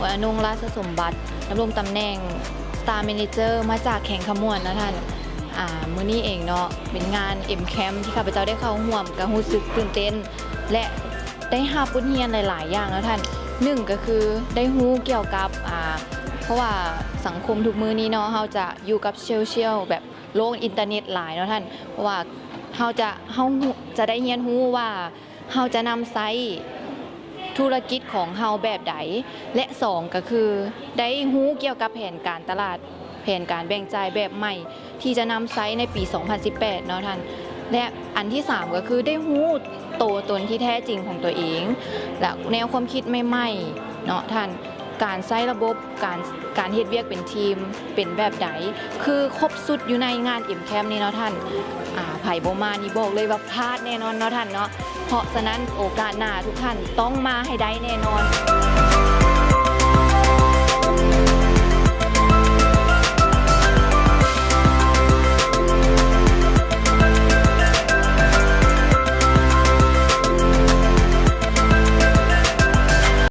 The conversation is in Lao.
ອານົງ ລາຊະສົມບັດ ດຳລົງຕຳແໜ່ງ Star Manager ມາຈາກແຂວງຄຳມ່ວນເນາະທ່ານ. ອາ ມື້ນີ້ເອງເນາະ ເປັນງານ MCamp ທີ່ຂ້າພະເຈົ້າໄດ້ເຂົ້າຮ່ວມ ກໍຮູ້ສຶກຕື່ນເຕັ້ນ ແລະ ໄດ້ຮັບບົດຮຽນຫຼາຍໆຢ່າງເນາະທ່ານ. ໜຶ່ງກໍຄືໄດ້ຮູ້ກ່ຽວກັບ ອາ ເພາະວ່າສັງຄົມທຸກມື້ນີ້ເນາະ ເຮົາຈະຢູ່ກັບໂຊຊຽວ ແບບໂລກອິນເຕີເນັດຫຼາຍເນາະທ່ານ. ເພາະວ່າເຮົາຈະ ເຮົາຈະໄດ້ຮຽນຮູ້ວ່າ ເຮົາຈະນຳໃຊ້ທຸລະກິດຂອງເຮົາແບບໃດ ແລະ ສອງ ກໍຄືໄດ້ຮູ້ກ່ຽວກັບແຜນການຕະຫຼາດ ແຜນການແບ່ງຈ່າຍແບບໃໝ່ ທີ່ຈະນຳໃຊ້ໃນປີສອງພັນສິບແປດເນາະທ່ານ. ແລະ ອັນທີສາມ ກໍຄືໄດ້ຮູ້ໂຕຕົນທີ່ແທ້ຈິງຂອງຕົວເອງ ແລະ ແນວຄວາມຄິດໃໝ່ໆເນາະທ່ານ. ການໃຊ້ລະບົບ ການ ການເຮັດວຽກເປັນທີມເປັນແບບໃດ ຄືຄົບຊຸດຢູ່ໃນງານ MCamp ນີ້ເນາະທ່ານ. ອາ ໃຜບໍ່ມານີ້ບອກເລີຍວ່າພາດແນ່ນອນເນາະທ່ານເນາະ. ເພາະສະນັ້ນໂອກາດໜ້າທຸກທ່ານຕ້ອງມາໃຫ້ໄດ້ແນ່ນອນ.